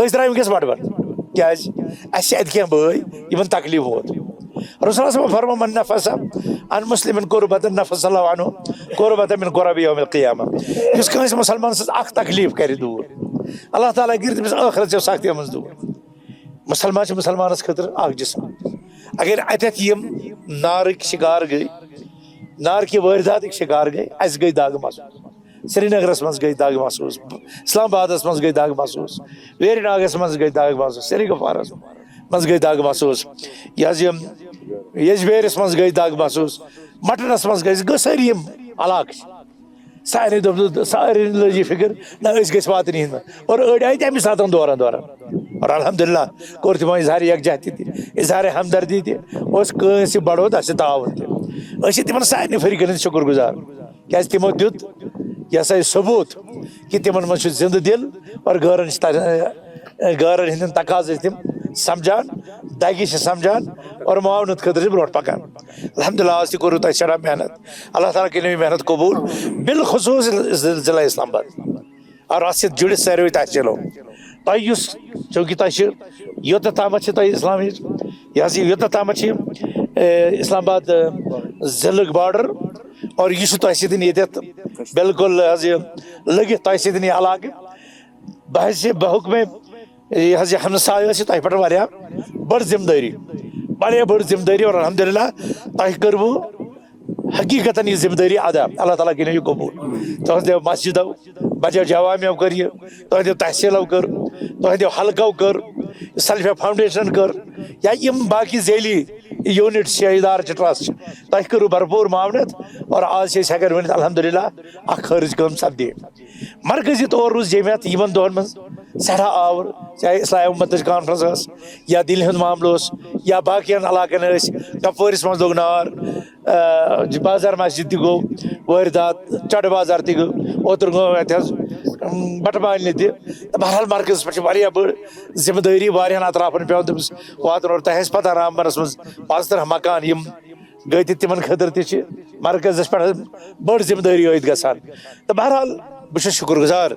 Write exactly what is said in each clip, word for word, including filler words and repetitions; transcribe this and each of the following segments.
أسۍ درٛاے وٕنکیٚس بَٹہٕ بَٹہٕ۔ کیٛازِ؟ اَسہِ چھِ اَتہِ کینٛہہ بٲے یِمَن تکلیٖف ووت۔ رسول صلی اللہ علیہ وسلم فرموو، "من نفس عن مسلم کربة نفس اللہ عنہ کربة من کرب یوم القیامہ۔" یُس کٲنٛسہِ مُسلمان سٕنٛز اَکھ تکلیٖف کَرِ دوٗر، اللہ تعالیٰ کَرِ تٔمِس ٲخرت چٮ۪و سختیو منٛز دوٗر۔ مُسلمان چھِ مُسلمانَس خٲطرٕ اَکھ جسم۔ اگر اَتٮ۪تھ یِم نارٕکۍ شِکار گٔے، نارٕکۍ وارداتٕکۍ شِکار گٔے، اَسہِ گٔے دَگ محسوٗس۔ سرینگرس منٛز گٔے دگ محسوٗس، اسلام آبادس منٛز گٔے دگ محسوٗس، ویری ناگس منٛز گٔے دگ محسوٗس، سری گفوارس منٛز گٔے دگ محسوٗس، یہِ حظ یِم یجبیرس منٛز گٔے دگ محسوٗس، مٹنس منٛز گٔے، گٔے سٲری یِم علاقہٕ چھِ۔ سارے دوٚپ، سارے لٔج یہِ فِکر، نہ، أسۍ گٔژھۍ واتٕنۍ یِہِنٛدِ منٛز۔ اور أڑۍ آیہِ تَمی ساتہٕ دوران دوران۔ اور الحمدللہ کوٚر تِمو اظہار یکجہتی تہِ، اظہار ہمدردی تہِ، اوس کٲنٛسہِ بڑوت اَسہِ تعاوُن تہِ۔ أسۍ چھِ تِمن سارنٕے فریقن ہٕنٛدۍ شُکر گُزار۔ کیازِ تِمو دیُت یہِ ہسا یہِ ثبوٗت کہِ تِمن منٛز چھُ زِندٕ دِل اور غٲرن چھِ تَ-، غٲرن ہٕنٛدٮ۪ن تقاضہٕ چھِ تِم سمجھان، دگہِ چھِ سمجھان اور معاونت خٲطرٕ چھِ برونٛٹھ پکان۔ الحمدللہ، آز تہِ کوٚروٕ تۄہہِ سٮ۪ٹھاہ محنت۔ اللہ تعالیٰ کٔرِو یہِ محنت قبوٗل، بالخصوٗص ضلع اسلام آباد۔ اور اَتھ سۭتۍ جُڑِتھ ساروٕے تحصیٖلو۔ تۄہہِ یُس، چوٗنٛکہِ تۄہہِ چھِ، یوٚتَتھ تامَتھ چھِ تۄہہِ اِسلامٕچ، یہِ حظ یہِ یوٚتَتھ تامَتھ چھِ، اے، اِسلام آباد، اے، ضلعُک border، اور یہِ چھُ تۄہہِ سۭتۍ ییٚتٮ۪تھ بالکل حظ یہِ لٔگِتھ تۄہہِ سۭتۍ یہِ علاقہٕ۔ بحث بحکمِ، یہِ حظ یہِ ہمسایہِ ٲس یہِ تۄہہِ پٮ۪ٹھ واریاہ بٔڑ ذمہٕ دٲری، واریاہ بٔڑ ذمہٕ دٲری، اور الحمدللہ تۄہہِ کٔروٕ حقیٖقتاً یہِ ذمہٕ دٲری ادا۔ اللہ تعالیٰ کٔرِو یہِ قبوٗل۔ تُہٕنٛدیو مسجدو، بجو جوامعو کٔر یہِ، تُہٕنٛدیو تحصیٖلو کٔر، تُہٕنٛدیو حلقو کٔر، سلفیہ فاؤنڈیشنن کٔر، یا یِم باقی ذیلی units چھِ، ادارٕ چھِ، trust چھِ، تۄہہِ کٔرٕو بھرپوٗر معاونت۔ اور آز چھِ أسۍ ہٮ۪کان ؤنِتھ الحمدللہ اکھ خٲرج کٲم سپدے۔ مرکزی طور روٗز جمعیت یِمن دۄہن منٛز سٮ۪ٹھاہ آوُر، چاہے اصلاح امتٕچ conference ٲس، یا دِلہِ ہُنٛد معاملہٕ اوس، یا باقین علاقن ٲسۍ، کپوٲرِس منٛز لوٚگ نار، آ، بازار مسجد تہِ گوٚو وٲرۍدات، چڑٕ بازار تہِ گوٚو، اوترٕ گوٚو اَتہِ حظ، اَم، بٹہٕ مالنہِ تہِ۔ تہٕ بہرحال مرکزس پٮ۪ٹھ چھِ واریاہ بٔڑ ذمہٕ دٲری واریاہن اطرافن پٮ۪وان تٔمِس واتُن۔ اور تۄہہِ آسہِ پتہ رامبنس منٛز پانٛژھ تٕرٛہ مکان یِم گٔے تہِ، تِمن خٲطرٕ تہِ چھِ مرکزس پٮ۪ٹھ بٔڑ ذمہٕ دٲری عٲید گژھان۔ تہٕ بہرحال بہٕ چھُس شُکر گُزار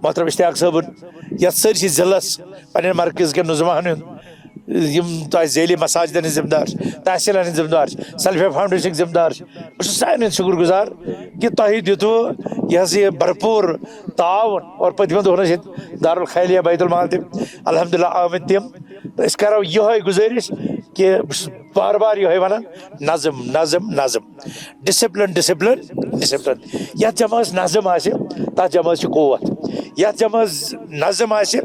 محترم اشتیاق صٲبُن، یتھ سٲرسٕے ضلعس پننٮ۪ن مرکز کٮ۪ن نظماہن ہُنٛد، یِم تۄہہِ ذیلی مساجدن ہٕنٛدۍ ذمہٕ دار چھِ، تحصیلن ہٕنٛدۍ ذمہٕ دار چھِ، سلفیہ فاؤنڈیشنٕکۍ ذمہٕ دار چھِ، بہٕ چھُس سارنٕے ہُنٛد شُکر گُزار کہِ تۄہہِ دیُتوٕ یہِ حظ یہِ بھرپوٗر تعاوُن۔ اور پٔتمٮ۪ن دۄہن ٲسۍ ییٚتہِ دارالخیریہ بیت المال تہِ الحمدللہ آمٕتۍ تِم۔ تہٕ أسۍ کرو یِہوٚے گُزٲرِش کہِ بہٕ چھُس بار بار یِہوٚے ونان، نظم، نظم، نظم، discipline، discipline، discipline۔ یتھ جمٲژ نظم آسہِ، تتھ جمٲژ چھُ قوت۔ یتھ جمٲژ نظم آسہِ،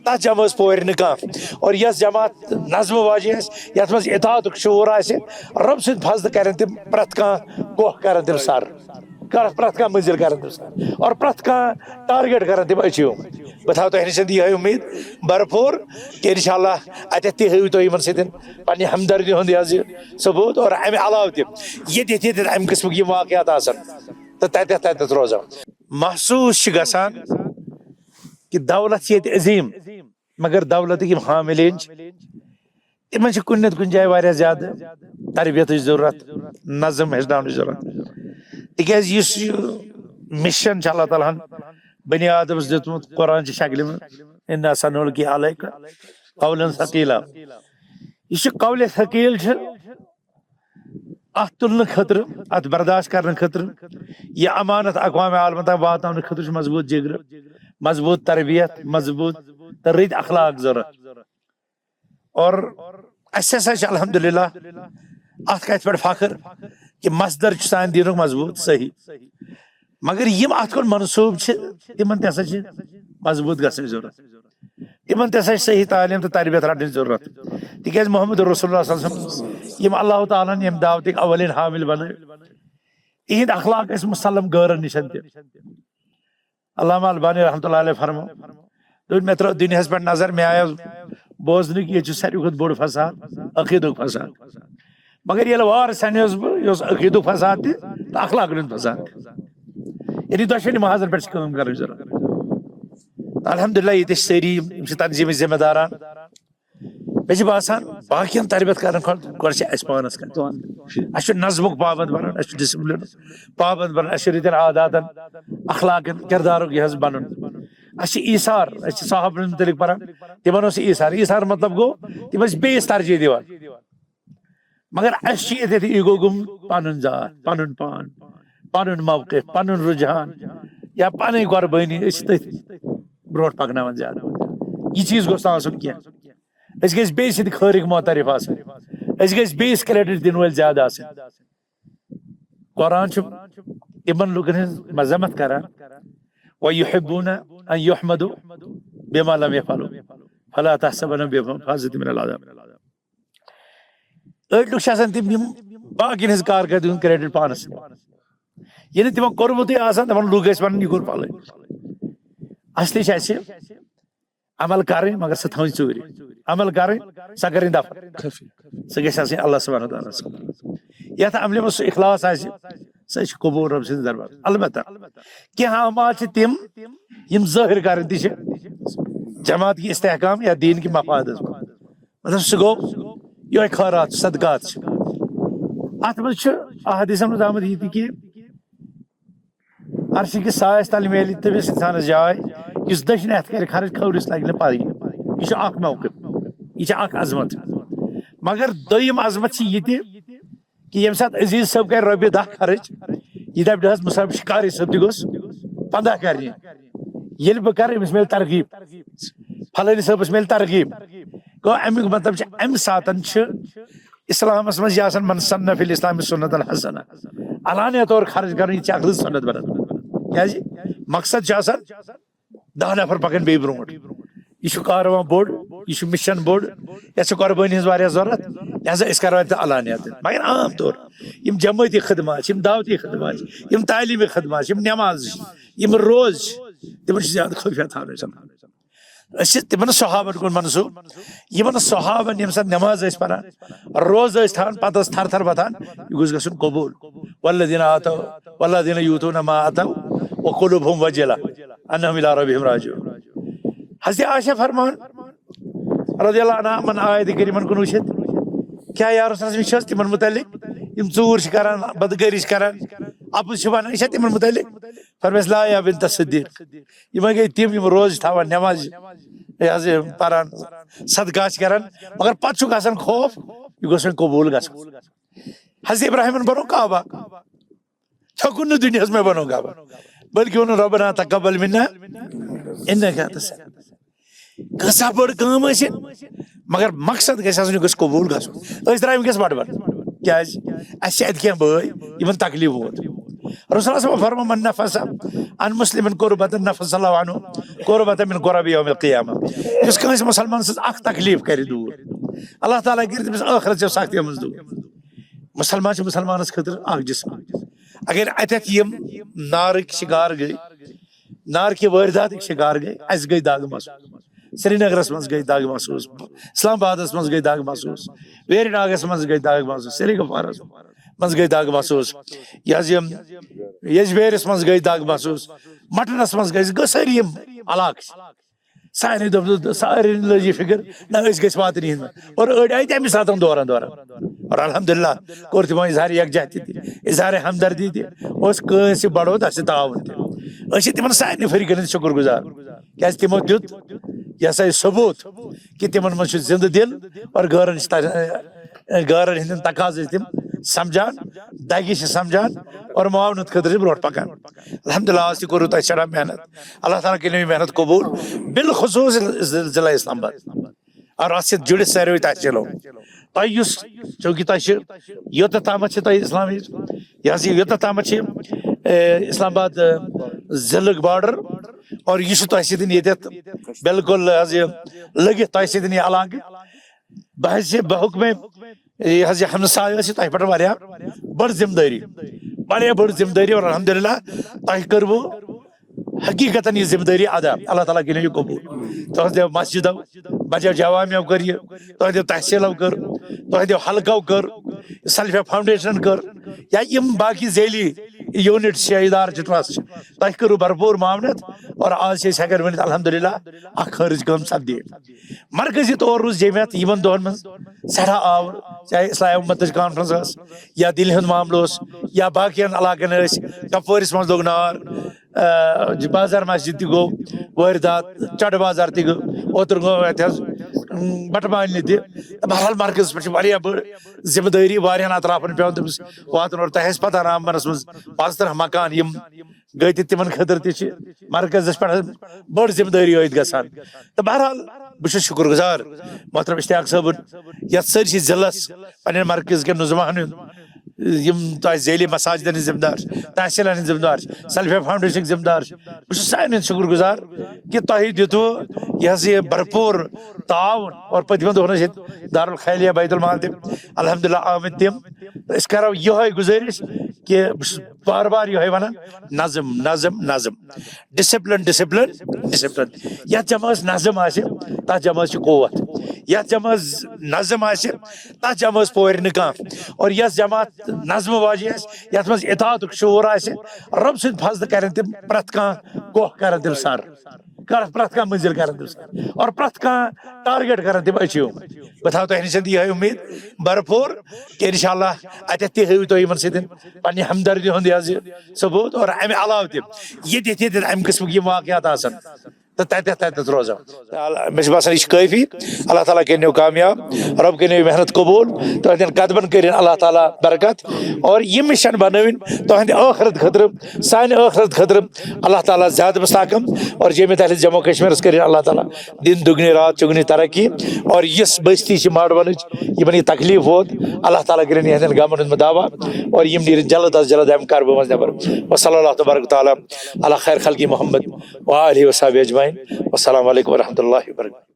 تتھ جمٲژ پورِ نہٕ کانٛہہ۔ اور یۄس جماعت نظمہٕ واجیٚنۍ آسہِ، یتھ منٛز اطاعتُک شعوٗر آسہِ، رۄب سٕنٛدِ فضلہٕ کرن تِم پرٛٮ۪تھ کانٛہہ کوہ کرن تِم سر، کر-، پرٛٮ۪تھ کانٛہہ مٔنزِل کرن تِم سر، اور پرٛٮ۪تھ کانٛہہ target کرن تِم achieve۔ بہٕ تھاوٕ تۄہہِ نِش یِہوٚے اُمید بھرپوٗر کہِ انشاءاللہ اتٮ۪تھ تہِ ہٲیِو تُہۍ یِمن سۭتۍ پننہِ ہمدردی ہُنٛد یہِ حظ یہِ ثبوٗت، اور امہِ علاوٕ تہِ ییٚتٮ۪تھ ییٚتٮ۪تھ امہِ قٕسمٕکۍ یِم واقعات آسن تہٕ تتٮ۪تھ تتٮ۪تھ روزو۔ محسوٗس چھُ گژھان کہِ دولت چھِ ییٚتہِ عظیٖم، مگر دولتٕکۍ یِم حاملین چھِ، تِمن چھِ کُنہِ نتہٕ کُنہِ جایہِ واریاہ زیادٕ تربیتٕچ ضروٗرت، نظم ہیٚچھناونٕچ ضروٗرت۔ تِکیازِ یُس یہِ mission چھُ اللہ تعالیٰ ہن بنی آدمس دیُتمُت قرآن چہِ شکلہِ منٛز، "انا سنلقی علیک قولا ثقیلا"، یہِ چھُ قولِ ثقیل چھُ اتھ تُلنہٕ خٲطرٕ، اتھ برداشت کرنہٕ خٲطرٕ، یہِ امانت اقوام عالمن تام واتناونہٕ خٲطرٕ چھُ مضبوٗط جگرٕ، مضبوٗط تربیت، مضبوٗط تہٕ رٕتۍ اخلاق ضروٗرت۔ اور اسہِ ہسا چھِ الحمدللہ اتھ کتھِ پٮ۪ٹھ فخر کہِ مصدر چھُ سانہِ دیٖنُک مضبوٗط صحیح، مگر یِم اتھ کُن منسوٗب چھِ، تِمن تہِ ہسا چھِ مضبوٗط گژھنٕچ ضروٗرت۔ تِمن تہِ ہسا چھِ صحیح تعلیٖم تہٕ تربیت رٹنٕچ ضروٗرت۔ تِکیازِ محمد رسول اللہ صلی اللہ علیہ وسلم، یِم اللہ تعالیٰ ہن یِم دعوتٕکۍ اولین حامل بنٲوۍ، تِہنٛدۍ اخلاق ٲسۍ مسلم غٲرن نِش تہِ۔ علامہ البانی رحمتہ اللہ علیہ فرمو، دوٚپُن، مےٚ ترٲو دُنیاہس پٮ۪ٹھ نظر، مےٚ آیو بوزنہٕ کہِ ییٚتہِ چھُ ساروی کھۄتہٕ بوٚڑ فساد عقیٖدُک فساد۔ مگر ییٚلہِ وار سنیوس بہٕ، یہِ اوس عقیٖدُک فساد تہِ تہٕ اخلاقن ہُنٛد فساد تہِ۔ یعنی دۄشوٕنی محاذن پٮ۪ٹھ چھِ کٲم کرٕنۍ ضروٗرت۔ الحمدللہ، ییٚتہِ چھِ سٲری یِم، یِم چھِ تنظیٖمٕچ ذمہٕ داران۔ مےٚ چھِ باسان، باقین تربیت کرنہٕ کھۄتہٕ گۄڈٕ چھِ اَسہِ پانس کرٕنۍ۔ اَسہِ چھُ نظمُک پابند بنُن، اَسہِ چھُ discipline پابند بنُن، اَسہِ چھُ رٕتٮ۪ن عاداتن، اخلاقن، کردارُک یہِ حظ بنُن۔ اَسہِ چھِ ایثار، أسۍ چھِ صحابن مُتعلق پران، تِمن اوس ایثار۔ ایثار مطلب گوٚو، تِم ٲسۍ بیٚیِس ترجیح دِوان۔ مگر اَسہِ چھِ ییٚتٮ۪تھ ایٖگو گوٚمُت پنُن ذات، پنُن پان، پنُن موقف، پنُن رجحان یا پنٕنۍ قۄربٲنی، أسۍ چھِ تٔتھۍ برونٛٹھ پکناوان زیادٕ۔ یہِ چیٖز گوٚژھ نہٕ آسُن کینٛہہ۔ أسۍ گٔژھۍ بیٚیہِ سٕنٛدِ خٲرٕکۍ معترف آسٕنۍ، أسۍ گٔژھۍ بیٚیِس credit دِنہٕ وٲلۍ زیادٕ آسٕنۍ۔ قرآن چھُ یِمن لُکن ہٕنٛز مذمت کران، "وَيُحِبُّونَ أَن يُحْمَدُوا بِمَا لَمْ يَفْعَلُوا فَلَا تَحْسَبَنَّهُمْ بِمَفَازَةٍ مِنَ الْعَذَابِ۔" أڑۍ لُکھ چھِ آسان تِم، یِم باقین ہٕنٛز کارکردگی ہُنٛد credit پانس نِوان۔ ییٚلہِ تِمن کوٚرمُتٕے آسان، دَپان لُکھ گٔژھۍ وَنٕنۍ، "یہِ کوٚر فلٲنۍ۔" اصلی چھِ اَسہِ عمل کرٕنۍ، مگر سۄ تھاوٕنۍ ژوٗرِ۔ عمل کرٕنۍ، سۄ کرٕنۍ دفع۔ خفی۔ سۄ گژھِ آسٕنۍ اللہ سبحانہ وتعالیٰ ہس خٲطرٕ۔ یتھ عملہِ منٛز سُہ اخلاص آسہِ، سۄ چھِ قبول رۄب سٕنٛدِ دربار۔ البتہ کینٛہہ اعمال چھِ تِم، یِم ظٲہر کرٕنۍ تہِ چھِ جماعت کہِ استحکام یا دین کہِ مفادس منٛز۔ مطلب، سُہ گوٚو یِہوٚے خٲرات، صدقات چھِ۔ اتھ منٛز چھُ احادیثن منٛز آمُت یہِ تہِ کہِ عرشہِ کِس سایَس تَل میلہِ تٔمِس اِنسانَس جاے، یُس دٔچھنہِ اَتھٕ کَرِ خرٕچ، کھوورِس لَگہِ نہٕ پَیی۔ یہِ چھُ اَکھ موقف، یہِ چھِ اَکھ عظمت۔ مگر دوٚیِم عظمت چھِ یہِ تہِ کہِ ییٚمہِ ساتہٕ عزیٖز صٲب کَرِ رۄپیہِ دَہ خرٕچ، یہِ دَپہِ، "نہ حظ، مُصعب شِکاری صٲب تہِ گوٚژھ پنٛداہ کَرنہِ۔ ییٚلہِ بہٕ کَرٕ، أمِس میلہِ ترغیٖب، فلٲنی صٲبَس میلہِ ترغیٖب۔" گوٚو، اَمیُک مطلب چھُ، اَمہِ ساتَن چھِ اسلامس منٛز یہِ آسان، "من سن فی الاسلام سنتا حسنہ"، علانیہ طور خرٕچ کرُن، یہِ چھِ اکھ رٕژ سنت بنان۔ کیازِ؟ مقصد چھُ آسان دَہ نفر پکن بیٚیہِ برونٛٹھ۔ یہِ چھُ کاروان بوٚڑ، یہِ چھُ مِشن بوٚڑ، یَتھ چھِ قۄربٲنی ہٕنٛز واریاہ ضروٗرت، لہذا أسۍ کرو اَتہِ علانیہ تہِ۔ مگر عام طور یِم جمٲعتی خدمات چھِ، یِم دعوتی خدمات چھِ، یِم تعلیمی خدمات چھِ، یِم نماز چھِ، یِم روزٕ چھِ، تِمن چھِ زیادٕ خفیہ تھاونٕچ ضروٗرت۔ أسۍ چھِ تِمن صحابن کُن منسوٗب، یِمن صحابن ییٚمہِ ساتہٕ نماز ٲسۍ پران، روزٕ ٲسۍ تھاوان، پتہٕ ٲس تھر تھر وۄتھان، یہِ گوٚژھ گژھُن قبوٗل۔ والذین آتوا، والذین یؤتون ما آتوا وقلوبهم وجلة انہم الی ربہم راجعون۔ حضرت عائشہ فرمان رضی اللہ عنہا، یِمن آیت کریمن کُن وٕچھِتھ، کیٛاہ یا رسول اللہ، یِم چھِ حظ تِمن متعلق، یِم ژوٗر چھِ کران، بدکٲری چھِ کران، اَپُز چھِ ونان، یہِ چھا تِمن متعلق؟ فرمٲیس، لا یا بنت صدیق، یِمے گٔے تِم، یِم روزٕ چھِ تھاوان، نماز یہِ حظ یہِ پران، صدقہ چھِ کران، مگر پتہٕ چھُکھ آسان خوف، یہِ گوٚژھ وۄنۍ قبوٗل گژھُن۔ حضرت ابراہیمن بنوو کعبہ، تھوٚکُن نہٕ دُنیاہس منٛز بنوو کعبہ، بلکہِ ووٚنُن، ربنا تقبل منا انک انت السمیع۔ کۭژاہ بٔڑ کٲم ٲسِن، مگر مقصد گژھِ آسُن، یہِ گژھِ قبوٗل گژھُن۔ أسۍ درٛاے وٕنکیٚس بٹہٕ بٹہٕ۔ کیٛازِ؟ اَسہِ چھِ اَتہِ کینٛہہ بٲے، یِمن تکلیٖف ووت۔ رسول اللہ صٲبن فرموو، "من نفس عن مسلم کربة نفس اللہ عنہ کربة من کرب یوم القیامہ۔" یُس کٲنٛسہِ مُسلمان سٕنٛز اکھ تکلیٖف کرِ دوٗر، اللہ تعالیٰ کرِ تٔمِس ٲخرت چٮ۪و سختیو منٛز دوٗر۔ مُسلمان چھُ مُسلمانس خٲطرٕ اکھ جسم۔ اگر اتٮ۪تھ یِم نارٕکۍ شِکار گٔے، نارٕکۍ وارداتٕکۍ شِکار گٔے، اَسہِ گٔے دگ محسوٗس۔ سرینگرس منٛز گٔے دگ محسوٗس، اسلام آبادس منٛز گٔے دگ محسوٗس، ویری ناگس منٛز گٔے دگ محسوٗس، سری گفوارس منٛز گٔے دگ محسوٗس، یہِ حظ یِم یجبیرس منٛز گٔے دگ محسوٗس، مٹنس منٛز گٔے، گٔے سٲری یِم علاقہٕ چھِ۔ سارے دوٚپ، سارے لٔج یہِ فِکر، نہ، أسۍ گٔژھۍ واتٕنۍ یِہِنٛدِ منٛز۔ اور أڑۍ آیہِ تَمی ساتہٕ دوران دوران۔ اور الحمدللہ کوٚر تِمو اظہار یکجہتی تہِ، اظہار ہمدردی تہِ، اوس کٲنٛسہِ بڑوت اَسہِ تعاوُن تہِ۔ أسۍ چھِ تِمن سارنٕے فریقن ہٕنٛدۍ شُکر گُزار، کیازِ تِمو دیُت یہِ ہسا یہِ ثبوٗت کہِ تِمن منٛز چھُ زِندٕ دِل اور غٲرن چھِ تَ-، غٲرن ہٕنٛدٮ۪ن تقاضہٕ تِم سمجھان، دگہِ چھِ سمجھان اور معاونت خٲطرٕ چھِ برونٛٹھ پکان۔ الحمدللہ، آز تہِ کوٚروٕ تۄہہِ سٮ۪ٹھاہ محنت۔ اللہ تعالیٰ کٔرِنو یہِ محنت قبوٗل، بالخصوٗص ضلع اسلام آباد۔ اور اتھ سۭتۍ جُڑِتھ ساروٕے تحصیٖلو۔ تۄہہِ یُس، چوٗنٛکہِ تۄہہِ چھِ، یوٚتتھ تامَتھ چھِ تۄہہِ اسلام، یہِ حظ یہِ یوٚتتھ تامَتھ چھِ، اے، اسلام آباد، اے، ضلعُک border، اور یہِ چھُ تۄہہِ سۭتۍ ییٚتٮ۪تھ بالکل حظ یہِ لٔگِتھ تۄہہِ سۭتۍ یہِ علاقہٕ۔ بہٕ حظ چھِ بحُکمِ یہِ حظ یہِ ہمسایہِ ٲس یہِ تۄہہِ پٮ۪ٹھ واریاہ بٔڑ ذمہٕ دٲری، واریاہ بٔڑ ذمہٕ دٲری، اور الحمدللہ تۄہہِ کٔروٕ حقیٖقتاً یہِ ذمہٕ دٲری ادا۔ اللہ تعالیٰ کٔرِو یہِ قبوٗل۔ تُہنٛزیو مسجدو، بجو جوامعو کٔر یہِ، تُہنٛدیو تحصیلو کٔر، تُہنٛدیو حلقو کٔر، سلفیہ فاؤنڈیشنن کٔر، یا یِم باقی ذیلی units چھِ، ادارٕ چھِ، trust چھِ، تۄہہِ کٔرٕو بھرپوٗر معاونت۔ اور آز چھِ أسۍ ہٮ۪کان ؤنِتھ الحمدللہ اکھ خٲرج کٲم سپدے۔ مرکزی طور روٗز جمعیت یِمن دۄہن منٛز سٮ۪ٹھاہ آوُر، چاہے اصلاح امتٕچ conference ٲس، یا دِلہِ ہُنٛد معاملہٕ اوس، یا باقین علاقن ٲسۍ، کپوٲرِس منٛز لوٚگ نار، آ، جی، بازار مسجد تہِ گوٚو، وٲرۍ داتھ، چڑٕ بازار تہِ گوٚو، اوترٕ گوٚو اَتہِ حظ، اۭں، بٹہٕ مالنہِ تہِ۔ تہٕ بہرحال، مرکزس پٮ۪ٹھ چھِ واریاہ بٔڑ ذمہٕ دٲری، واریاہن اطرافن پٮ۪وان تٔمِس واتُن۔ اور تۄہہِ آسہِ پتہ، رامبنس منٛز پانٛژترٕہ مکان یِم گٔے، تہِ تِمن خٲطرٕ تہِ چھِ مرکزس پٮ۪ٹھ بٔڑ ذمہٕ دٲری عٲید گژھان۔ تہٕ بہرحال، بہٕ چھُس شُکر گُزار محترم اشتیاق صٲبُن، یتھ سٲرسٕے ضلعس، پننٮ۪ن مرکز کٮ۪ن نُزماہن ہُنٛد، یِم تۄہہِ ذیلی مساجدن ہٕنٛدۍ ذمہٕ دار چھِ، تحصیلن ہٕنٛدۍ ذمہٕ دار چھِ، سیلف ہیلپ فاؤنڈیشنٕکۍ ذمہٕ دار چھِ۔ بہٕ چھُس سارنٕے ہُنٛد شُکر گُزار کہِ تۄہہِ دیُتوٕ یہِ ہسا یہِ بھرپوٗر تعاوُن، اور پٔتمٮ۪ن دۄہن ٲسۍ ییٚتہِ دارالخیریہ بیت المال تہِ الحمدللہ آمٕتۍ تِم۔ تہٕ أسۍ کرو یِہوٚے گُزٲرِش کہِ بہٕ چھُس بار بار یِہوٚے وَنان، نظم، نظم، نظم، ڈسپلن، ڈسپلن، ڈسپلن۔ یَتھ جمٲژ نظم آسہِ، تَتھ جمٲژ چھِ قوت۔ یَتھ جمٲژ نظم آسہِ، تَتھ جمٲژ پورِ نہٕ کانٛہہ۔ اور یۄس جماعت نظمہٕ واجہِ آسہِ، یَتھ منٛز اطاعتُک شعوٗر آسہِ، رۄب سٕنٛدِ فضلہٕ کَرن تِم پرٛٮ۪تھ کانٛہہ کوہ کَرن تِم سر، کَرن پرٛٮ۪تھ کانٛہہ مٔنزِل کَرن تِم سر، اور پرٛٮ۪تھ کانٛہہ ٹارگیٹ کَرن تِم أچیٖو۔ بہٕ تھاوٕ تۄہہِ نِش یِہوٚے اُمید بھرپوٗر کہِ انشاءاللہ اَتٮ۪تھ تہِ ہٲیِو تُہۍ یِمن سۭتۍ پننہِ ہمدردی ہُنٛد یہِ حظ یہِ ثبوٗت، اور اَمہِ علاوٕ تہِ ییٚتہِ ییٚتہِ ییٚتٮ۪تھ اَمہِ قٕسمٕکۍ یِم واقعات آسن، تہٕ تَتٮ۪تھ تَتٮ۪تھ روزو۔ تہٕ ال-، مےٚ چھُ باسان، یہِ چھُ کٲفی۔ اللہ تعالیٰ کٔرِنو کامیاب، رۄب کٔرِنو یہِ محنت قبوٗل، تُہنٛدٮ۪ن قدمن کٔرِن اللہ تعالیٰ برکت، اور یہِ مِشن بنٲوِن تُہنٛدِ ٲخرت خٲطرٕ، سانہِ ٲخرت خٲطرٕ اللہ تعالیٰ زیادٕ مستحکم، اور جامعیت اہل جموں کشمیرس کٔرِن اللہ تعالیٰ دِن دُگنی رات چُگنی ترقی، اور یُس بستی چھِ ماڈوَنٕچ، یِمن یہِ تکلیف ووت، اللہ تعالیٰ کٔرِن یِہنٛدٮ۪ن غمن ہُنٛد مداوا، اور یِم نیرن جلد از جلد اَمہِ کربہٕ منٛز نٮ۪بر۔ وصلی اللہ تبارک تعالیٰ علی خیر خلقی محمد و آلہ و صحبہ اجمعین۔ والسلام علیکم ورحمۃ اللہ وبرکاتہ۔